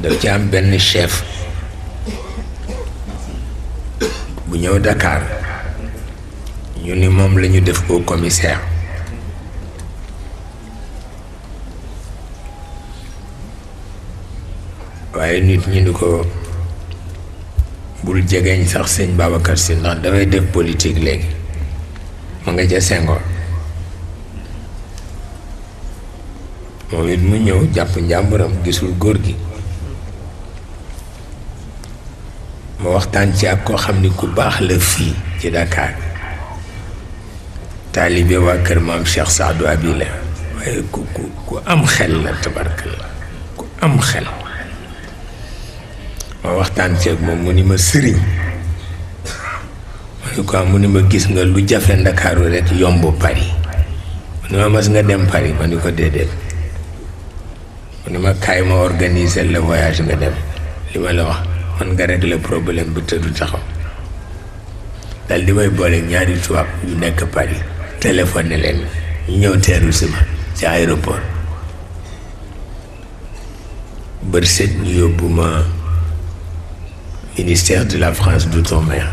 daf ci am benn chef bu ñëw Dakar ñu ni moom la ñu def au commissaire waaye nit ñi ni ko bul jegeñ sax sëñ Babacar Si ndax dafay def politique léegi ma nga ca Senghor moom it mu ñëw jàpp njàmburam gisul góor gi ma waxtaan ci ak koo xam ni ku baax la fii ci Dakar taalibe waa kër maam Cheikh Saadou Abi la waaye ku am xel la tabarkalla ku am xel ma waxtaan ci ak moom mu ni ma sëriñ ma ni ko mu ni ma gis nga lu jafe Ndakaaru rek yomb Paris mu ni ma mas nga dem Paris ma ni ko déedéet mu ni ma kaay ma organiser le voyage nga dem li ma la wax man nga régler problème bi te du taxaw dal di may boole ñaari tubaab yu nekk Paris téléphoné leen ñu ñëw teeru si ma ci aéroport bër set ñu yóbbu ma ministère de la France d'outre-mer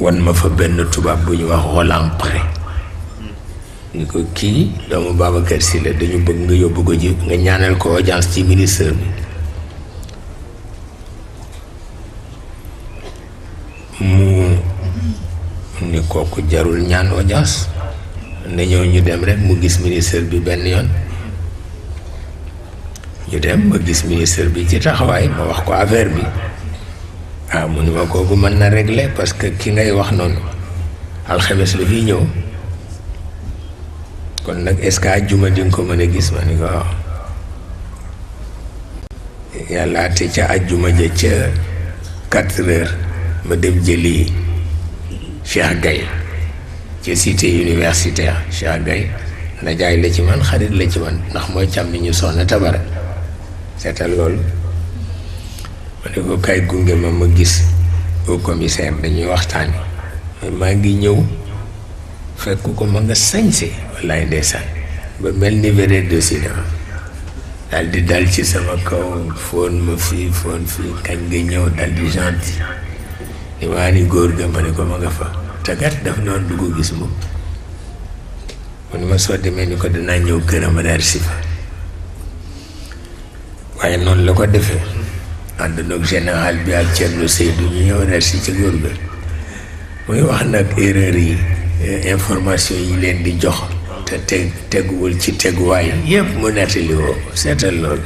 wan ma fa benn tubaab bu ñu wax Roland Pré ni ko kii doomu Babacar Si la dañu bëgg nga yóbbu ko ji nga ñaanal ko audience ci ministère bi mu ni kooku jarul ñaan audience na ñëw ñu dem rek mu gis ministère bi benn yoon ñu dem ma gis ministère bi ci taxawaay ma wax ko affaire bi waaw mu ni ma kooku mën na régler parce que ki ngay wax noonu alxames la fi ñëw kon nag est-ce que àjjuma di nga ko mën a gis ma ni ko waaw yàlla te ca àjjuma ja ca 4 heures ma dem jëli Cheikh Gaye ca cité universitaire Cheikh Gaye na jaay la ci man xarit la ci man ndax mooy càm ni ñu soxna tabara seetal loolu ma ne ko kay gunge ma gis au commissaire dañuy waxtaani maa ngi ñëw fekk ko ma nga sañse wallaay ndeysaan ba mel ni vedette de cinéma daal di dal ci sama kaw foon ma fii foon fii kañ nga ñëw dal di gentil ni maa ni góor ga ma ne ko ma nga fa te kat daf noonu du ko gis moom mu ni ma soo demee ni ko danaa ñëw këram a daal si fa waaye noonu la ko defee ànd nag général bi ak Thierno Seydou ñu ñëw daal si ca góor ga muy wax nag erreur yi information yi leen di jox te teguwul ci teguwaay yëpp mu nettali woo seetal loolu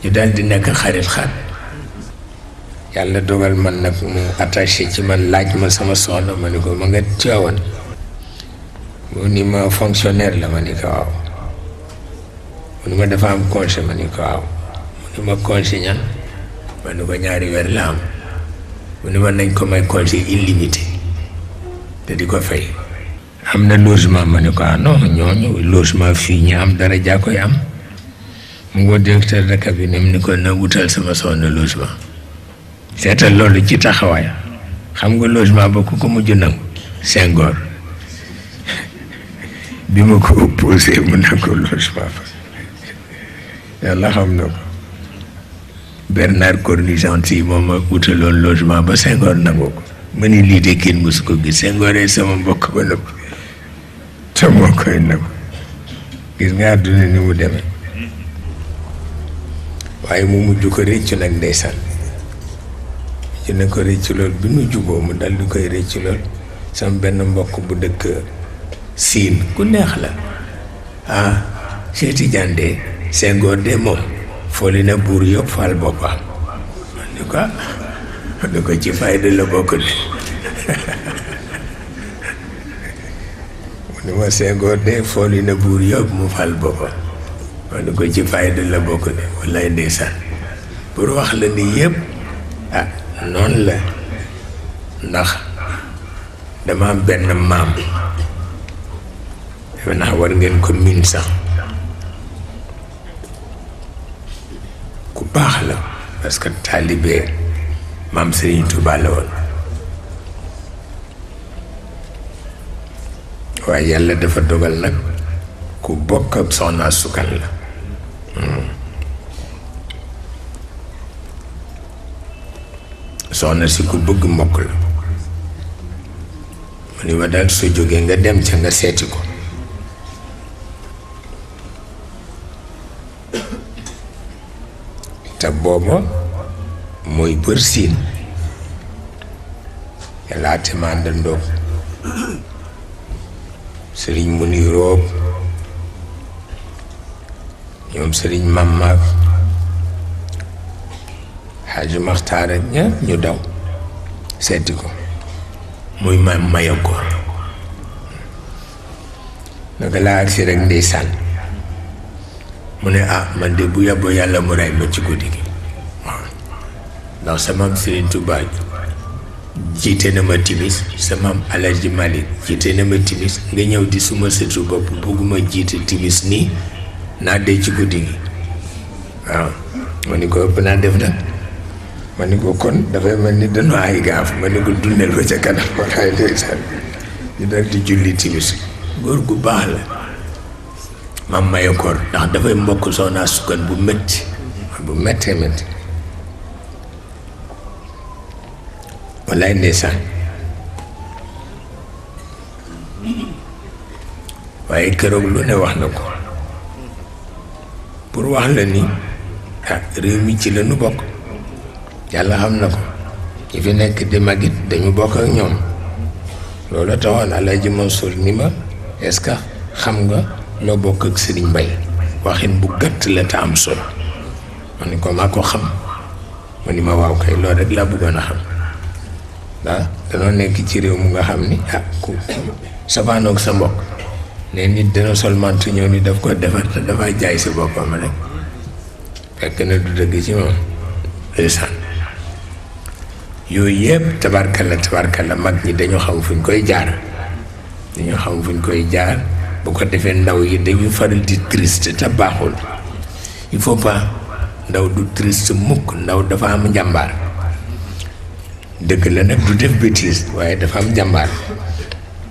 ñu daal di nekk xarit xaat yàlla dogal man nag mu attaché ci man laaj ma sama soxna ma ni ko ma nga Tiwaawan mu ni ma fonctionnaire la ma ni ko waaw mu ni ma dafa am congé ma ni ko waaw mu ni ma congé ñan ma ni ko 2 weer la am mu ni ma nañ ko may congé illimité te di ko fay am na logement ma ne ko ah non ñooñu logement fii ñi am dara jaa koy am mu ngo directeur de cabinet ni ko na wutal sama soxna logement seetal loolu ci taxawaay xam nga logement ba ku ko mujj nangu Senghor bi ma ko opposé mu nangu logement fa yàlla xam na ko Bernard Cornut-Gentille moom ma wutaloon logement ba Senghor nangu ko ma ni lii de kenn mësu ko gis Senghor sama mbokk ba nëpp te moo koy nëpp gis nga àdduna ni mu demee waaye mu mujj ko réccu nag ndeysaan mujj na ko réccu lool bi nu juboo mu dal di koy réccu lool sama benn mbokk bu dëkk Siin ku neex la ah Cheikh Tidiane de Senghor de moom fooli na buur yëpp fal boppam man ni ko da ko ci fayda la bokk de mu ni ma Senghor de fooli na buur yëpp mu fal boppam ma ni ko ci fayda la bokk de wallaay ndeysaan pour wax la ni yëpp ah noonu la ndax dama am benn maam defe naa war ngeen ko miin sax ku baax la parce que taalibe maam Serigne Touba la woon waaye yàlla dafa dogal nag ku bokk ak Sokhna Astou Kane la. soxna si ku bëgg mbokk la. mu ni ma daal soo jógee nga dem ca nga seeti ko. te booba mooy bër siin yàllaate màndandoog sëriñ mu ni roob ñoom sëriñ mammaak xaaju maxtaar ak ñëpp ñu daw seeti ko muy maam maya ko naka laa agsi rek ndeysaan mu ne ah man de bu yàbboo yàlla mu rey ma ci guddi gi waaw ndax sama am Sëriñ Tuubaa jiite na ma timis sama am Alaaji Malik jiite na ma timis nga ñëw di suma sëtu bopp bugguma jiite timis nii naa dee ci guddi gi waaw ma ni ko ëpp naa def nag ma ni ko kon dafay mel ni dañoo ay gaaf ma ni ko dundal ba ca kanam walaay ndeysaan ñu dal di julli timis góor gu baax la maam maye koor ndax dafay mbokk Sokhna Astou Kane bu métti bu méttee métti walaay ndeysaan waaye keroog lu ne wax na ko pour wax la ni ah réew mi ci la nu bokk yàlla xam na ko ñi fi nekk di magit dañu bokk ak ñoom loolu taxoon Alaaji Mansour ni ma est-ce que xam nga loo bokk ak Sëriñ Mbay waxin bu gàtt la te am solo ma ni ko maa ko xam ma ni ma waaw kay loolu rek laa bëggoon a xam daa danoo nekk ci réew mu nga xam ni ah ku safaanoog sa mbokk ne nit dana seulement ñëw ni daf ko defar te dafay jaay si boppam rek fekk na du dëgg ci moom ndeysaan yooyu yëpp tabarkalla mag ñi dañu xam fuñ koy jaar bu ko defee ndaw yi dañu faral di triste te baaxul il faut pas ndaw du triste mukk ndaw dafa am njàmbaar dëgg la nag du def bêtise waaye dafa am njàmbaar